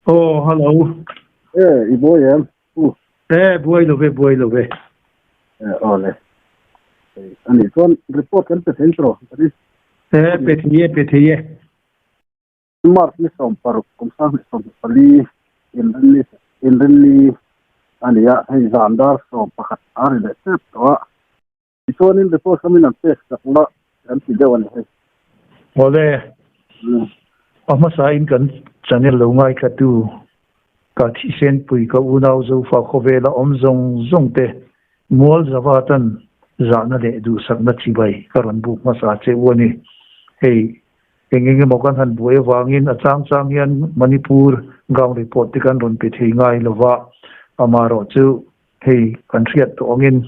Aw, hello. E, i buai em? U. E, buai lo ve, buai lo ve. E, aw le. A nih chuan report kan pe thei tawh ka ni. E, pe thei e, pe thei e. March ni 16 kum 2024 inrinni inrinni a ni a, hei zan dar 11 a ri leh tep tawh a. Tichuanin report kha min an pek sak la kan ti deuh a ni hei. Awle, a hmasain kan channel lo ngaithla-tu ka thisenpui ka unau Zofa khawvela awm zawng zawng te mual zava tan zahna leh duhsakna chibai ka rawn buk hmasa che u a ni. Hei, eng eng emaw kan han buai avangin a chang chang hian Manipur ground report te kan rawn pe thei ngai lova, amaherawhchu Hei kan hriat tawh angin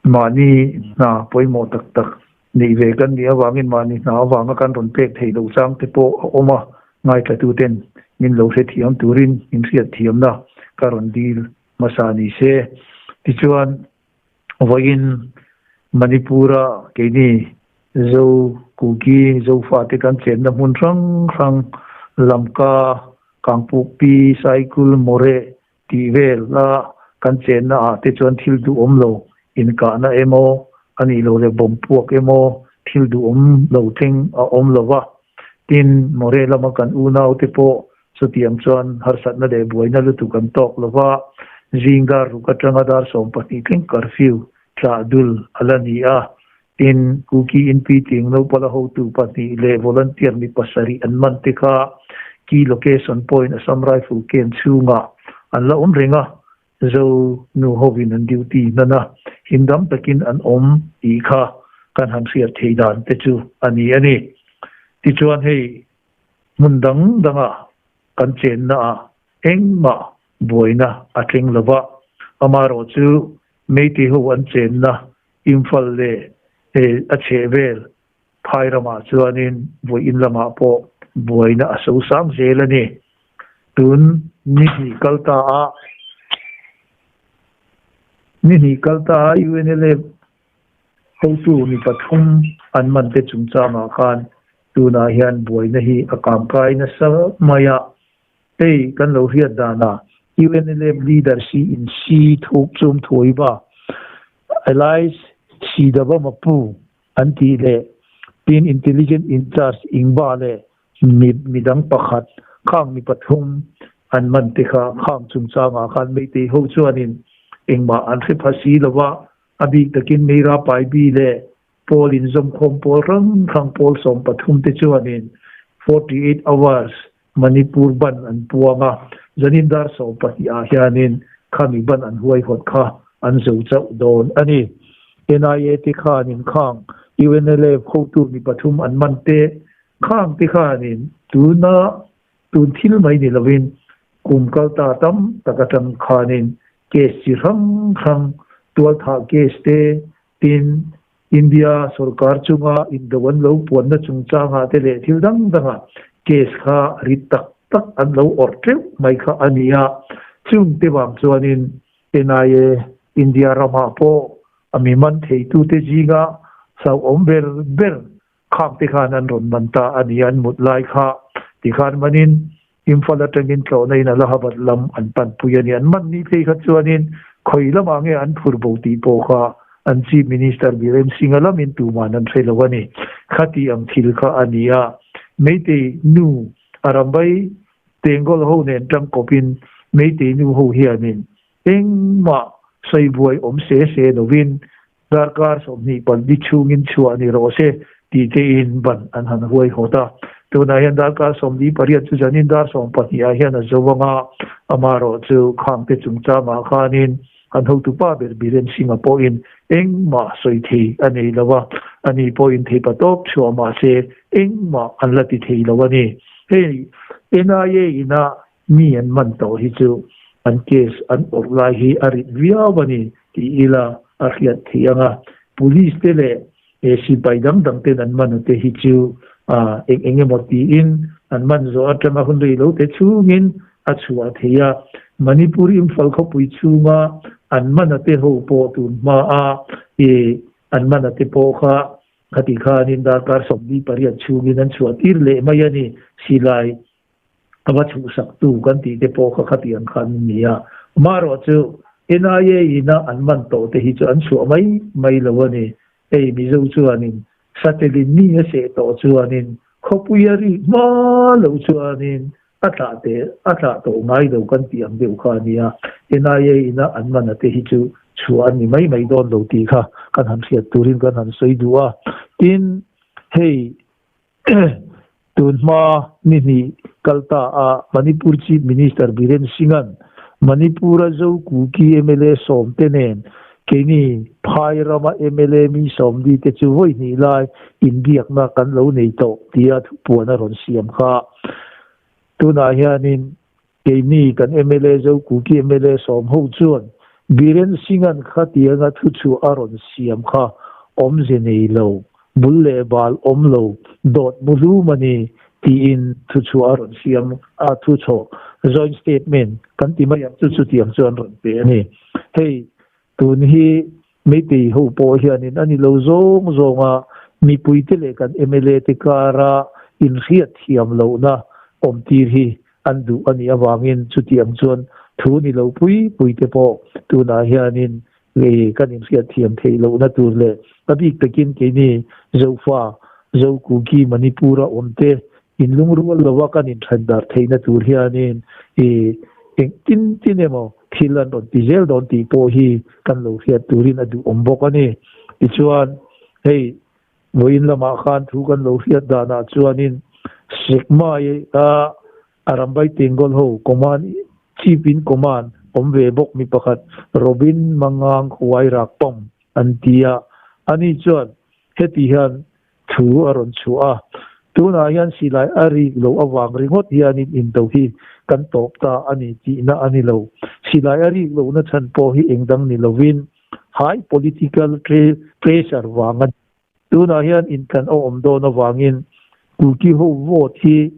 mahni hna pawimawh tak tak neih ve kan nih avangin mahni hna avanga kan rawn pek theih loh chang te pawh a awm a, ngaithlatuten min lo hrethiam turin min hriatthiamna ka rawn dil hmasa ni se. Tichuan vawiin Manipur-a keini Zo Kuki Zofate kan chenna hmun hrang hrang Lamka, Kangpukpi, Saikul, Moreh Tih vel a kan chenna ah te chuan thil duhawm lo inkahna emaw a nih loh leh bomb puak emaw thil duhawm lo thleng a awm lo va. Tin, More lama kan unau te pawh chutiang chuan harsatna leh buaina lutuk an tawk lo va, zing dar ruk atanga dar 12 thleng curfew tlah dul a la ni a. Tin, Kuki Inpi ting naupala hotu pahnih leh volunteer mi pasarih an man te kha key location point Assam Rifle camp chhungah an la awm reng a, Zo nu hovin an duty hnan a, himdam takin an awm tih kha kan han hriat theih dan te chu a ni a ni. Tichuan hei hmun dang danga kan chenna ah engmah buaina a thleng lova, amaherawh chu Meitei ho an chenna Imphal leh a chheh vel phai ramah chuanin vawiin lamah pawh buaina a so sang zel a ni. Tun ni hnih kal ta a ni hnih kal ta a UNLA hotu mi pathum an man te chungchangah khan tunah hian buaina hi a kamkai nasa mai a. Hei kan lo hriat danah UNLF leader si in si thuk chum thuai ba Elias Sidaba Mapu an tih leh tin intelligent in charge Ingba leh mi midang pakhat khang mi pathum an man te kha khang chungchangah khan Meitei ho chuanin engmah an hre pha si lova a bik takin Meira Paibi leh Pawl inzawmkhawm pawl hrang hrang pawl 13 te chuanin 48 hours Manipur ban an puang a, zanin dar 12 ah hianin khami ban an huaihawt kha an zo chauh dawn a ni. NIA te khanin khang UNLF hotu mi pathum an man te khang te khanin tuna tun thil mai ni lovin kum kal ta tam tak atang khanin case chi hrang hrang tualthah case te tin India sorkar chunga indo an lo puanna chungchangah te leh thil dang dangah case kha rit tak tak an lo awrh teuh mai kha a ni a. Chung te vang chuanin NIA India ramah pawh a mi man theitute zinga hlauhawm ber ber khang te khan an rawn man ta a ni an mut lai kha tikhan manin Imphal atangin tlawhna in Allahabad lam an panpui a ni. An man ni phei kha chuanin khawi lamah nge an phur bo tih pawh kha an Chief Minister Biren Singh-a lamin tuman an hre lo a ni. Khati ang thil kha a ni a. Meitei nu Arambai Tengol ho nen tangkawpin Meitei nu ho hianin engmah sawibuai awm se se lovin Darkar 24 chhungin chhuah ni rawh se tih tein ban an han huai hawt a. Tunah hian darkar 48 chu zanin dar 12 ah hian a zo ang a, amaherawh chu khangte chungchangah khanin an hotupa ber Biren Singh-a pawhin engmah sawi thei a nei lo a, ani pawhin theipa tawp chhuah mahse engmah an la ti thei lo a ni. Hei NIA ina mi an man tawh hi chu an case an awrh lai hi a rit viau a ni tih ila a hriat theih ang a. Police te leh sipai dang dang ten an man te hi chu eng eng emaw tiin an man zawh atanga hun rei lo te chhungin a chhuah theih a. Manipur Imphal khawpui chhunga an man a te ho pawh tun hma a an man a te pawh kha khati khanin darkar 48 chhungin an chhuah tir leh mai a ni silai. A va chhuhsaktu kan tih te pawh kha khatiang khan a ni a. Amaherawhchu NIA ina an man tawh te hi chu an chhuah mai mai lo a ni. Hei Mizo chuanin Satelin mi a seh tawh chuanin khawpui a rik hma lo chuanin a thlah teh a thlah tawh ngai lo kan tih ang deuh kha a nia. NIA ina an man a te hi chu chhuah an ni mai mai dawn lo tih kha kan han hriat turin kan han sawi duh a. Tin, hei Tun hma ni hnih kal ta a Manipur Chief Minister Biren Singh-a'n Manipur-a Zo Kuki mla sawmte nen keini phai rama mla mi sawmli te chu vawi hnih lai inbiakna kan lo nei tawh tia thupuan a rawn siam kha. Tunah hianin keini kan mla Zo Kuki mla sawm ho chuan Biren Singh-a'n khatianga thuchhuah a rawn siam kha awmze nei lo Bul leh bal awm lo dawt mu hlum a ni tiin thuchhuah a rawn siam a, thuchhaw, joint statement, kan ti mai ang chu chutiang chu an rawn pe a ni. Hei tun hi Meitei ho pawh hianin a ni lo zawng zawnga mipuite leh kan mla te kara inhriat thiam lohna awmtir hi an duh a nih avangin chutiang chuan thu ni lo pui pui te pawh tunah hianin Ngei kan inhriat thiam theih lohna tur leh a bik takin keini Zofa, Zo Kuki, Manipur-a awmte inlungrual lova kan inthen darh theihna tur hianin i eng tin tin emaw thil an rawn ti zel dawn tih pawh hi kan lo hriat turin a duhawm bawk a ni. Tichuan, hei vawiin lamah khan thu kan lo hriat danah chuanin Sekmai a Arambai Tengol ho command chief in command awm ve bawk mi pakhat Robin Mangang Huai Rak Pawm an ti a, ani chuan heti hian thu a rawn chhuah a, tunah hian silai a rik loh avang ringawt hianin indo hi kan tawp ta a ni tihna a ni lo. Silai a rik lohna chhan pawh hi engdang ni lovin high political pressure vang a ni. Tunah hian intlan a awm dawn avangin Kuki ho vote hi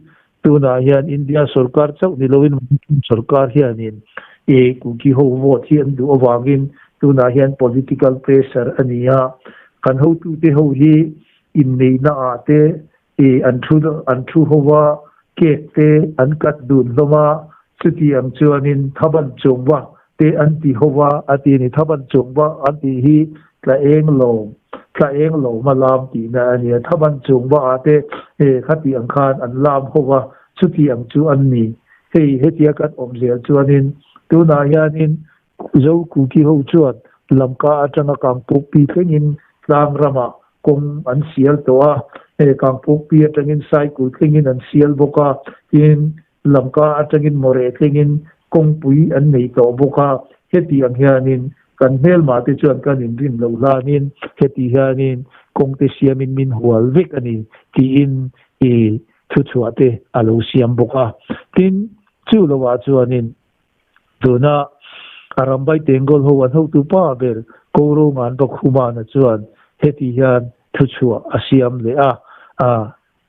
tunah hian India sorkar chauh ni loin Manipur sorkar hianin i Kuki ho vote hi an duh avangin tunah hian political pressure a ni a. Kan hotute ho hi inneihna ah te i an thu an thu ho a, cake te an cut dun hlawm a, chuti ang chuanin thaban chungva te an ti ho a, a ti a ni. Thaban chungva an tih hi tla eng lo, tla eng lo ma lam tihna a ni a. Thaban chungva ah te khati ang khan an lam ho a, chuti ang chu an ni. Hei hetia kan awm zel chuanin tunah hianin Zo Kuki ho chuan Lamka atanga Kangpokpi thlengin tlang ramah kawng an sial tawh a, he Kangpokpi atangin Saikul thlengin an sial bawk a, tin Lamka atangin Mawreh thlengin kawngpui an nei tawh bawk a, heti ang hianin kan hmelmah te chuan kan inrin loh hlanin heti hianin kawngte siamin min hual vek a ni tiin i thuchhuah te a lo siam bawk a, tin chu lovah chuanin Tuna Arambai Tengol ho an hotu pa ber Koro Nganbakhumana chuan heti hian thuchhuah a siam leh a, a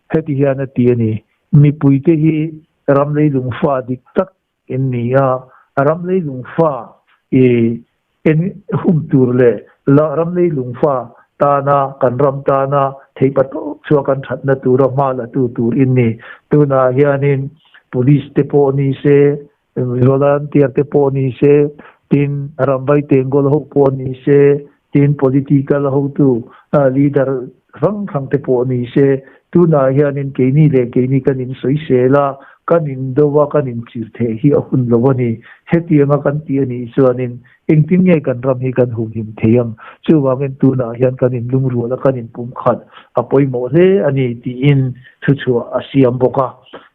heti hian a ti a ni, Mipuite hi ram leilung fa dik tak in ni a, ram leilung fa i en hum tur leh la ram leilung fa tana kan ram tana theihpa tawp chhuah kan thatna tura hma la tu tur in ni. Tunah hianin Police te pawh ni se, Volunteer te pawh ni se, tin Rambai Tengol ho pawh ni se, tin political hotu leader hrang hrang te pawh ni se, tunah hianin keini leh keini kan insawisel a, kan indo a, kan inchir theh hi a hun lo a ni. Hetianga kan tih a nih chuanin engtin nge kan ram hi kan humhim thei ang? Chuvangin tunah hian kan inlungrual a, kan inpumkhat a pawimawh hle a ni tiin thuchhuah a siam bawk a.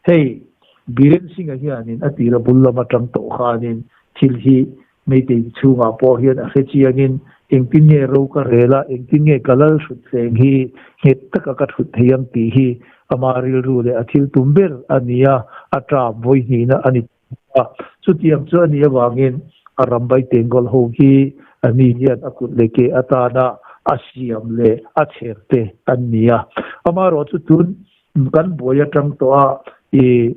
Hei, Biren Singh-a hianin a tira bul lam atang tawh khanin thil hi Meitei chhungah pawh hian a hre chiangin engtin nge ro ka rel a, engtin nge ka lal hrut hleng hi nghet taka ka thut thei ang tih hi ama rilru leh a thil tum ber a ni a, a ṭam vawi hnihna a ni ta. Chutiang chu a nih avangin a rambai Tengol ho hi a ni hian a kut leh ke atana a siam leh a chher te an ni a. Amaherawhchu chu tun kan buai atang tawh a i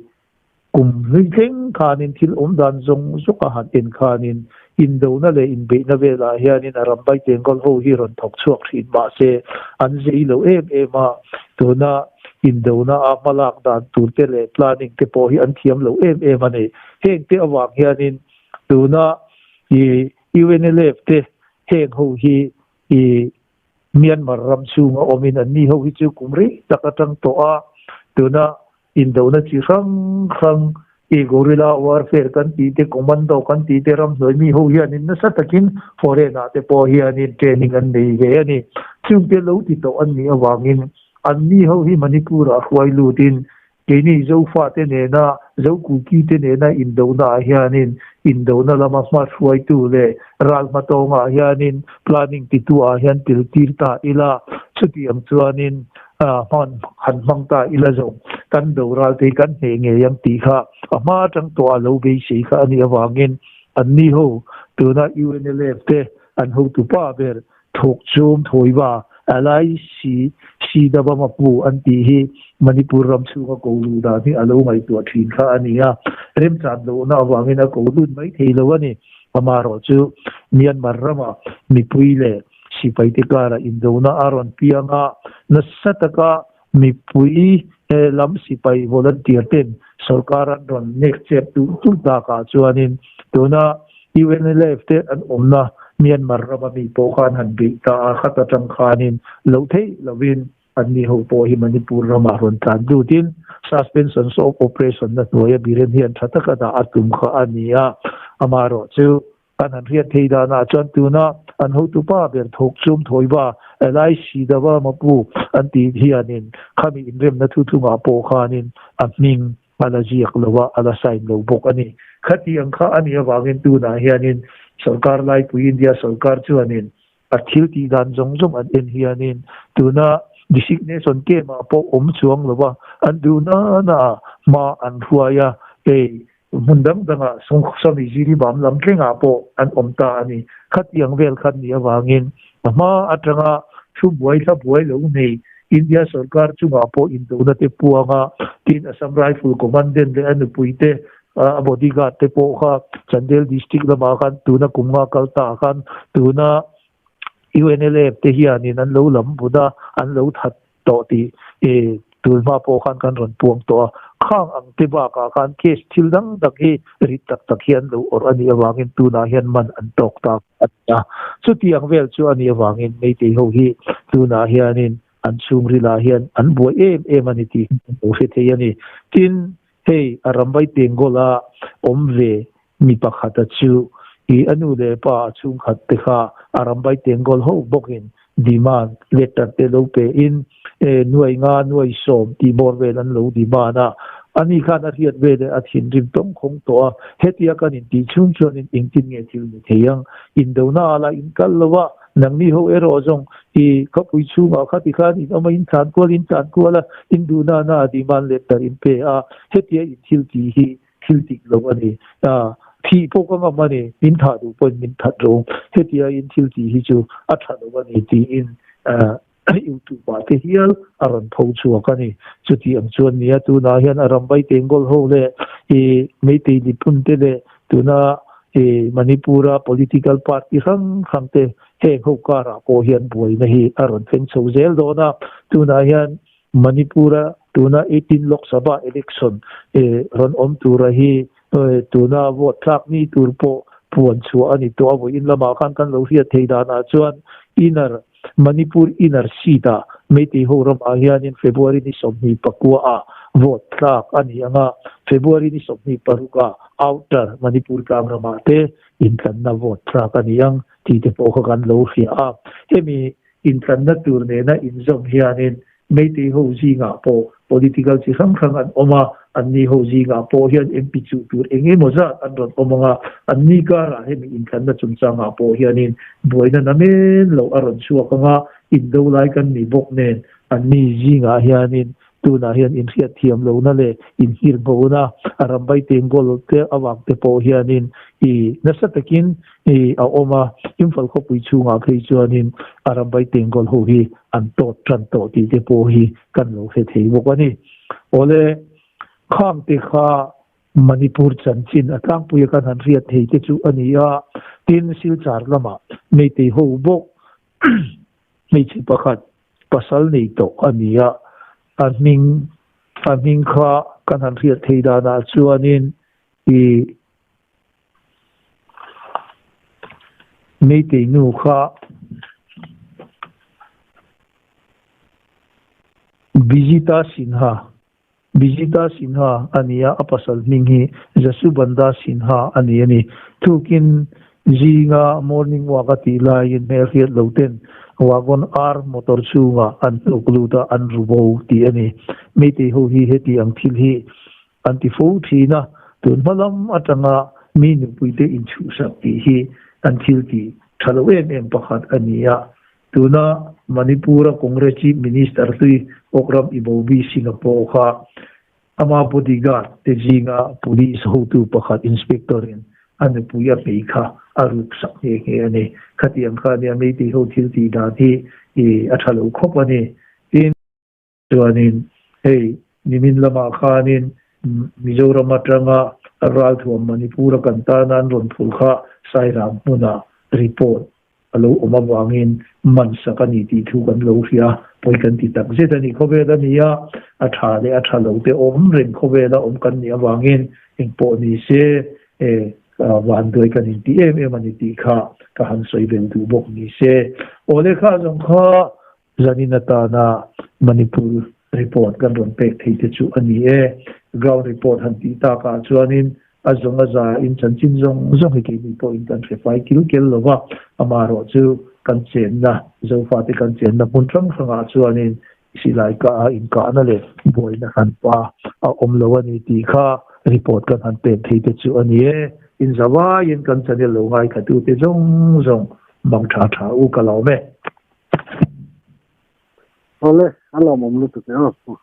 Kum hlui thleng khanin thil awm dan zawng zawng a han en khanin indona leh inbeihna velah hianin a rambai Tengol ho hi rawn thawk chhuak thin mahse an zei lo em em a, tuna Indona a hmalak dan tur te leh planning te pawh hi an thiam lo em em a ni. Heng te avang hianin tuna i UNLF te heng ho hi i Myanmar ram chhunga awmin an ni ho hi chu kum rei tak atang tawh a, tuna indona chi hrang hrang i guerrilla warfare kan tih te, commando kan tih te ramhnuai mi ho hianin nasa takin foreign ah te pawh hianin training an nei ve a ni. Chungte lo ti tawh an nih avangin an ni ho hi Manipur ah hruai lutin Keini Zofate nena, Zokuki-te nena indonaah hianin indona lama hma hruaitu leh ral hmatawngah hianin planning tituah hian tel tir ta ila, chutiang chuanin hman han hmang ta ila zawng kan do ral te hi kan hneh ngei ang tih kha a hma atang tawh a lo beisei kha a nih avangin anni ho tuna UNLF te an hotupa ber Thawk chhum thawiva LIC Sidabama pu an tih hi Manipur ram chhunga ko luh dan hi a lo ngaihtuah thin kha a ni a, remchan lohna avangin a ko lut mai thei lo a ni. Amaherawh chu Myanmar rama mipui leh sipaite karah indona a rawn piang a, nasa taka mipui lam sipai volunteer ten sorkar an rawn nek chep duh duh takah chuanin tuna UNLF te an awmna Myanmar rama mi pawh khan han beih ta a, khat atang khanin loh theih lovin anni ho pawh hi Manipur ramah rawn tlan lutin suspension of operation na hnuaia Biren hian tha taka dah a tum kha a ni a, amaherawh chu An han hriat thei danah chuan tuna an hotupa ber thawk chum thawiva LIC Dava Mapu an tih hianin khami inremna thuthlungah pawh khanin a hming a la ziak lo a, a la sign lo bawk a ni. Khatiang kha a nih avangin tunah hianin sorkar laipui India sorkar chuanin a thil tih dan zawng zawng an en hianin tuna designation camp ah pawh awm chuang lo a, an duh nana hma an hruai a, hei Hmun dang dangah Sawmi Jiribam lam tlengah pawh an awm ta a ni. Khatiang vel khat nih avangin a hma atanga thu buai thla buai lo nei India sorkar chungah pawh indona te puang a, tin Assam Rifle Commandant leh a nupui te, a bodyguard te pawh kha Chandel District lamah khan tuna kum nga kal ta khan tuna UNLF te hianin an lo lam but a, an lo that tawh tih i tunhma pawh khan kan rawn puang tawh a, khang ang te bakah khan case thil dang dang hi rit tak tak hi an lo awrh a nih avangin tunah hian man an tawk tak a ni a. Chutiang vel chu a nih avangin Meitei ho hi tunah hianin an chhungrilah hian an buai em em a ni tih hi kan lo hre thei a ni. Tin, hei a ramvai Tenggol-a awm ve mi pakhata chu i a nu leh pa a chhungkhat te kha a ramvai Tenggol ho bawkin demand letter te lo pe in e nuai nga nuai sawm tih bawr vel an lo demand a, ani khan a hriat vel e a thinrim tawng khawng tawh a, hetia kan intih chhung chuan in engtin nge thil ni thei ang, indona a la in kal lo a, nangni ho erawh zawng i khawpui chhungah khati khan in awm a, in tlan kual in tlan kual a, in duhna na a demand letter in pe a, hetia in thil tih hi thil dik lo a ni. A, thih pawh ka ngam a ni, min thah duh pawhin min that ro. Hetia in thil tih hi chu a tha lo a ni tiin YouTube ah te hial a rawn pho chhuak a ni. Chuti ang chuan nia tunah hian a Rambai Tengol ho leh i Meitei Lipun te leh tuna i Manipur-a political party hrang hrang te heng ho karah pawh hian buaina hi a rawn thleng chho zel dawn a. Tunah hian Manipur-a tuna 18 Lok Sabha election rawn awm tura hi tuna vote tlak ni tur pawh puan chhuah a ni tawh a, vawiin lamah khan kan lo hriat thei danah chuan inner Manipur inner seat-ah Meitei ho ramah hianin February ni 29 ah vote tlak a ni ang a, February ni 26 ah outer Manipur tlang ramah te intlanna vote tlak a ni ang tih te pawh kha kan lo hria a, hemi Intlanna tur nena inzawm hianin Meitei ho zingah pawh political chi hrang hrang an awm a, anni ho zingah pawh hian MP chuh tur eng emaw zat an rawn awm ang a, anni karah hemi intlanna chungchangah pawh hianin buaina namen loh a rawn chhuak ang a, indo lai kan ni bawk nen anni zingah hianin Tunah hian inhriatthiam lohna leh inhirhbohna a rambai tengkawl te avang te pawh hianin i nasa takin i a awm a, Imphal khawpui chhungah phei chuanin a rambai tengkawl ho hi an tawt tan tawh tih te pawh hi kan lo hre thei bawk a ni. Awle, khang te kha Manipur chanchin a tlangpuia kan han hriat thei te chu a ni a, tin Silchar lamah Meitei ho bawk hmeichhe pakhat, Pasal nei tawh a ni a, A hming a hming kha kan han hriat thei danah chuanin ih Meitei nu kha Bijita Sinha Bijita Sinha a ni a, a pasal hming hi Jasubanda Sinha a ni a ni. Tukin zinga morning walk a tih laiin hmelhriat lo ten Wagon R motor chhungah an hnuk lut a, an ru bo tih a ni. Meitei ho hi heti ang thil hi an ti fo thin a, tun hma lam atanga mi nupuite inchhuhsak tih hi an thil tih tha lo em em pakhat a ni a. Tuna Manipur-a Congress Chief Minister hlui Okram Ibobi Singh-a pawh kha ama bodyguard te zinga police hotu pakhat inspector-in a nupui a hmei kha a ruksak nghe nghe a ni. Khatiang kha nia Meitei ho thil tih dan hi a tha lo khawp a ni. Tin. Chuanin hei nimin lamah khanin Mizoram atanga ralthuam Manipur-a kan tana an rawn phur kha Sairang hmunah report a lo awm avangin man sak a ni tih thu kan lo hria a, pawi kan ti tak zet a ni. Khawvel a ni a, a tha leh a tha lo te awm reng khawvela awm kan nih avangin engpawh ni se vanduai kan inti em em a ni tih kha ka han sawi vel duh bawk ni se. Aw lehkha zawng kha Zanin atana Manipur report kan rawn pek thei te chu a ni e. Ground report han tih takah chuanin a zawng a za in chanchin zawng zawng hi keini pawhin kan hre fai kil kel lo va, amaherawh chu kan chenna, Zofate kan chenna hmun hrang hrangah chuanin silai kah a inkahna leh buaina hran pa a awm lo a ni tih kha report kan han pek thei te chu a ni e. Inzavaiin kan channel lo ngaithlatute zawng zawng mang tha tha u ka lawm e. Awle, a lawmawm lutuk e aw.